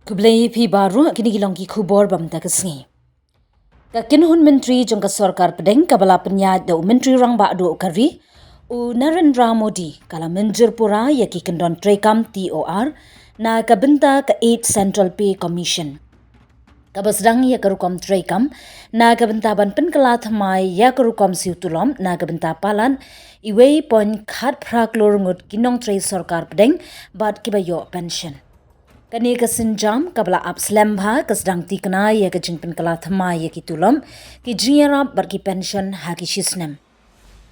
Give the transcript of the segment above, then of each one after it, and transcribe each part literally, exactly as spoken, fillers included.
Khublei phi baroh, kine ki long ki khubor ba mynta ka sngi. Ka kynhun myntri jong ka sorkar pdeng kaba la pynïaid da u Myntri Rangbah Duh ka ri, u Narendra Modi, ka la mynjur pura ïa ki kyndon treikam T O R na ka bynta ka Eighth Central Pay Commission, kaba sdang ïa ka rukom treikam na ka bynta ban pynkylla thymmai ïa ka rukom siew tulop na ka bynta palat iwei point khatphra klur ngut ki nongtrei sorkar pdeng bad kiba ïoh pension. Kane ka sienjam kaba la ap slem bha ka sdang thikna ïa ka jingpynkylla thymmai ïa ki tulop, ki jingïarap bad ki pension ha ki shisnem.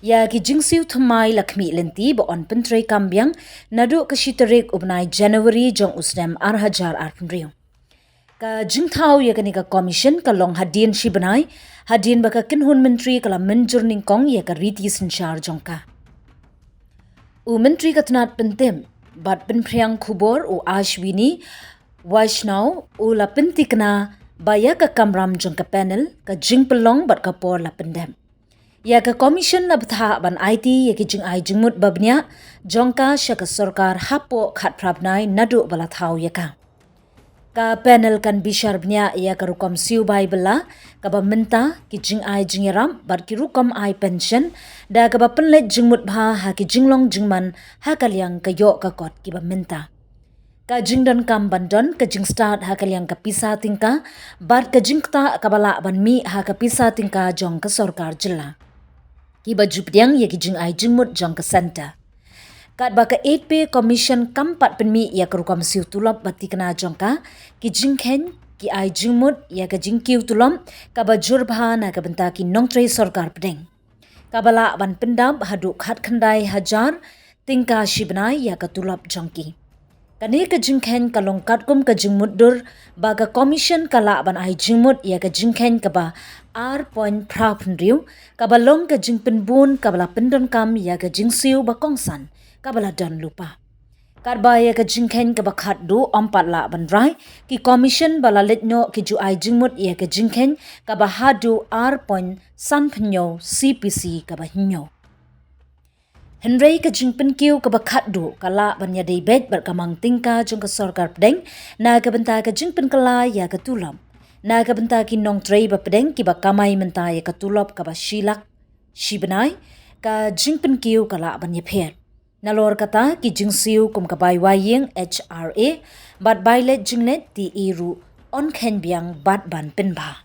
Ïa ki jingsiew thymmai la khmih lynti ba yn pyntreikam biang naduh ka shi tarik u bnai January jong u snem ar hajar arphew hynriew. Ka jingthaw ïa kane ka commission ka long hadien shi bnai, hadien ba ka kynhun myntri ka la mynjur nyngkong ïa ka riti synshar jong ka. U Myntri ka tnat pyntip bad pynphriang khubor u Ashwini Vaishnaw u la pynthikna ba ïa ka kamram jong ka panel, ka jingpynlong bad ka por la pyndep. Ïa ka commission la bthah ban aiti ïa ki jingai jingmut ba bniah jong ka sha ka sorkar hapoh khatphra bnai naduh ba la thaw ïa ka. Ka panel kan bishar bniah ïa ka rukom siew bai bylla kaba mynta, ki jingai jingïarap bad ki rukom ai pension, da kaba pynleit jingmut bha ha ki jinglong jingman ha ka liang ka ïoh ka kot kiba mynta. Ka jingdonkam ban don ka jingstad ha ka liang ka pisa tyngka bad ka jingktah kaba lah ban mih ha ka pisa tyngka jong ka sorkar jylla, kiba ju pdiang ïa ki jingai jingmut jong ka centre. Katba ka Eighth Pay Commission kam pat pynmih ïa ka rukom siew tulop ba thikna jong ka, ki jingkheiñ, ki ai jingmut ïa ka jingkiew tulop kaba jur bha na ka bynta ki nongtrei sorkar pdeng, kaba lah ban pyndap haduh khatkhyndai hajar tyngka shi bnai ïa ka tulop jong ki. Kane ka jingkheiñ ka long katkum ka jingmutdur ba ka commission ka lah ban ai jingmut ïa ka jingkheiñ kaba ar point phra phew hynriew, kaba long ka jingpynbun kaba la pyndonkam ïa ka jingsiew ba kongsan kaba la don lypa. Katba ïa ka jingkheiñ kaba khatduh ym pat lah ban rai, ki commission ba la leit noh ki ju ai jingmut ïa ka jingkheiñ kaba haduh ar point san phew hynñiew C P C kaba hynñiew. Hynrei ka jingpynkiew kaba khatduh ka lah ban ïadei beit bad ka mang tyngka jong ka sorkar pdeng na ka bynta ka jingpynkylla ïa ka tulop. Na ka bynta ki nongtrei ba pdeng kiba kamai mynta ïa ka tulop kaba shi lak shi bnai, ka jingpynkiew ka lah ban ïapher. Nalor kata, ki jingsiew kum ka bai wai ïing, H R A, bad bai leit jingleit, T A, ruh yn kheiñ biang bad ban pynbha.